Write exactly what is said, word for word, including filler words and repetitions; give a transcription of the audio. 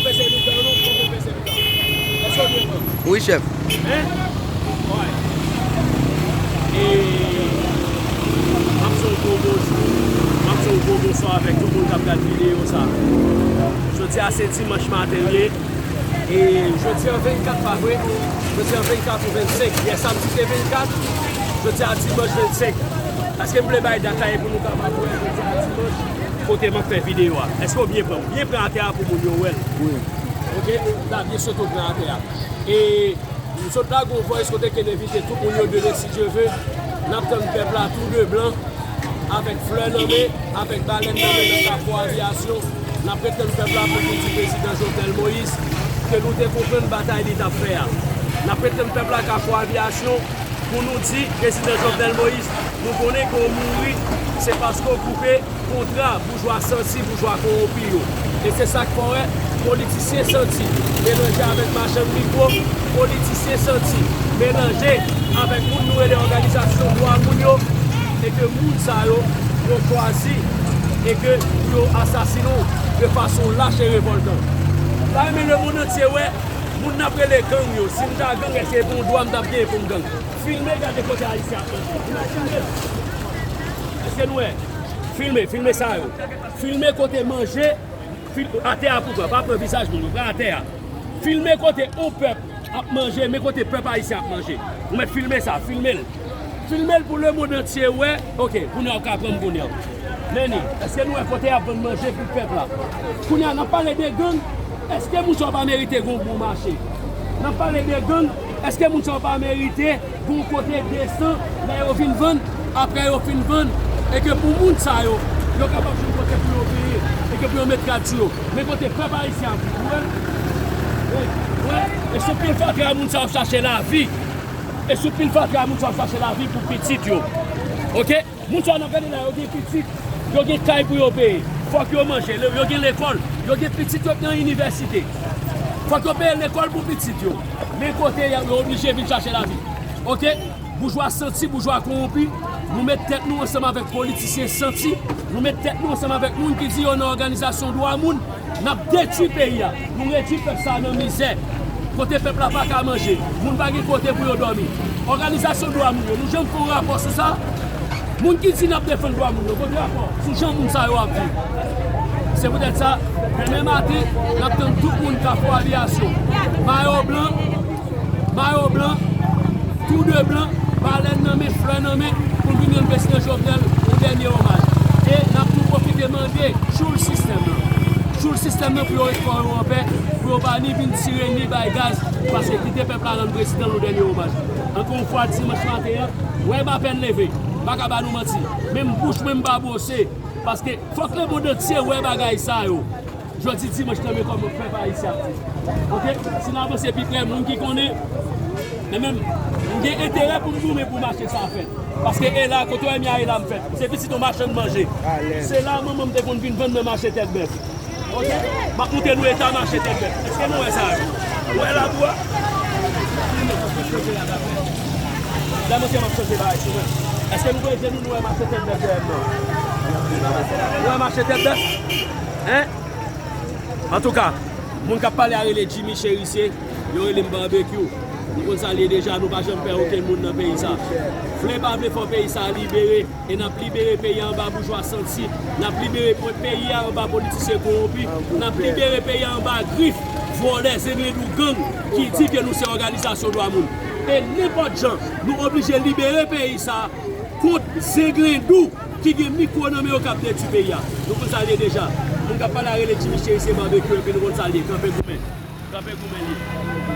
Pèse nou dan nou, poko pèse nou dan. Èske w byen pran? Wi, chèf. Hein? Wi. E m ap fè yon gwo bonjou, m ap fè yon gwo bonswa avèk tout moun k ap gad videyo sa. Jodi a se dimanch maten l ye. E jodi an vennkat, pa vre? Jodi an vennkat ou vennsenk. Yè samdi te vennkat, jodi a dimanch vennsenk. Paske m vle bay dat la e pou nou kapab wè jodi a dimanch kote m ap fè videyo a. Èske w byen pran? Byen pran atè a pou moun yo wè l. Wi. Ok? La byen sot ou pran atè a. E m sot la gon voice kote ke n envite tout moun yo demen si Dye ve. N ap tann pèp la tou de blan avèk flè nan men, avèk balèn nan men nan Kafou Aviyasyon. N ap ret tann pèp la pou li di prezidan Jovenel Moïse ke nou te konprann batay li t ap fè a. N ap ret tann pèp la Kafou Aviyasyon pou nou di prezidan Jovenel Moïse, nou konnen ke w mouri, se paske w koupe kontra boujwa santi, boujwa kowonpi yo. E se sa k fè w wè politisyen santi melanje avèk machann mikwo, politisyen santi melanje avèk moun nou rele òganizasyon dwa moun yo, e ke moun sa yo, yo chwazi e ke pou yo asasinen w de fason lach e revòltan. M ta renmen lemonn antye wè moun n ap rele gang yo. Si m ta gang, èske se yon dwa m t ap genyen pou m gang? Filme, gade kote Ayisyen ap manje. Filme. Èske nou wè? Filme, filme sa yo. Filme kote manje, fil-, atè a pou pran. Pa pran vizaj moun, pran atè a. Filme kote yon pèp ap manje, men kote pèp ayisyen ap manje. Ou mèt filme sa, filme l. Filme l pou lemonn antye wè. Ok, kounye a w ka pran m kounye a. Men ni, èske nou wè kote y ap vann manje pou pèp la? Kounye a, n ap pale de gang, èske moun sa yo pa merite gon bon mache? N ap pale de gang, èske moun sa yo pa merite gon kote desan lè yo vin vann, apre yo fin vann, e ke pou moun sa yo, yo kapab jwenn kote pou yo peye, e ke pou yo met rad sou yo? Men kote pèp ayisyen ap viv, ou wè? Ou wè? E sou pil fatra moun sa yo ap chache lavi. E sou pil fatra moun sa yo ap chache lavi pou pitit yo. Ok? Moun sa yo n ap gade la, yo gen pitit, yo gen kay pou yo peye. Fòk yo manje, yo gen lekòl, yo gen pitit yo nan inivèsite. Fòk yo peye lekòl pou pitit yo. Men kote yo, yo oblije vin chache lavi. Ok? Boujwa santi, boujwa kowonpi, nou met tèt nou ansanm avèk politisyen santi, nou met tèt nou ansanm avèk moun ki di yo nan òganizasyon dwa moun, n ap detwi peyi a, nou redwi pèp sa a nan mizè, kote pèp la pa ka manje, moun pa gen kote pou yo dòmi. Òganizasyon dwa moun yo, nou janm fè yon rapò sou sa? Moun ki di n ap defann dwa moun yo, kote rapò sou jan moun sa yo ap viv? Se poutèt sa, demen maten, n ap tann tout moun Kafou Aviyasyon, mayo blan, mayo blan, tou de blan, balèn nan men, flè nan men, pou n vin rann prezidan Jovenel yon dènye omaj. E n ap tou pwofite mande tchoul sistèm nan. Tchoul sistèm nan pou yo ret kò yo anpè, pou yo pa ni vin tire ni bay gaz, paske kite pèp la rann prezidan l yon dènye omaj. Ankò yon fwa, dimanch maten an, wè m apèn leve, m pa ka ba nou manti. Menm bouch mwen m pa bwose, paske fòk lemonn antye wè bagay sa yo. Jodi dimanch nan men kòman pèp ayisyen ap viv. Ok? Si n avanse pi prè, moun ki konnen, men menm, m gen enterè pou m goumen pou mache sa a fèt. Paske e la, kote w wè m ye a, e la m fèt. M se pitit yon machann manje. Se la manman m te konn vin vann nan mache Tèt Bèf. Ok? M ap montre nou eta mache Tèt Bèf. Èske nou wè sa yo? Ou wè labou a? Lè m antre, m ap chanje bagay sou mwen. Èske nou vle di nou, nou wè mache Tèt Bèf dèyè m nan? Ou wè mache Tèt Bèf? Hein? Antouka, moun k ap pale a rele Jimmy Chérisier, yo rele m Barbecue. Nou konn sa l ye deja, nou pa janm pè okenn moun nan peyi sa. Vle pa vle, fò peyi sa libere, e n ap libere peyi a anba boujwa santi, n ap libere po-, peyi a anba politisyen kowonpi, n ap libere peyi a anba grif vòlè, zenglendou, gang ki di ke nou se òganizasyon dwa moun. E nenpòt jan, nou oblije libere peyi sa kont zenglendou ki gen mikwo nan men yo k ap detwi peyi a. Nou konn sa l ye deja. Moun k ap pale a rele Jimmy Chérisier Barbecue, epi nou konn sa l ye. Kanpe goumen. Kanpe goumen li.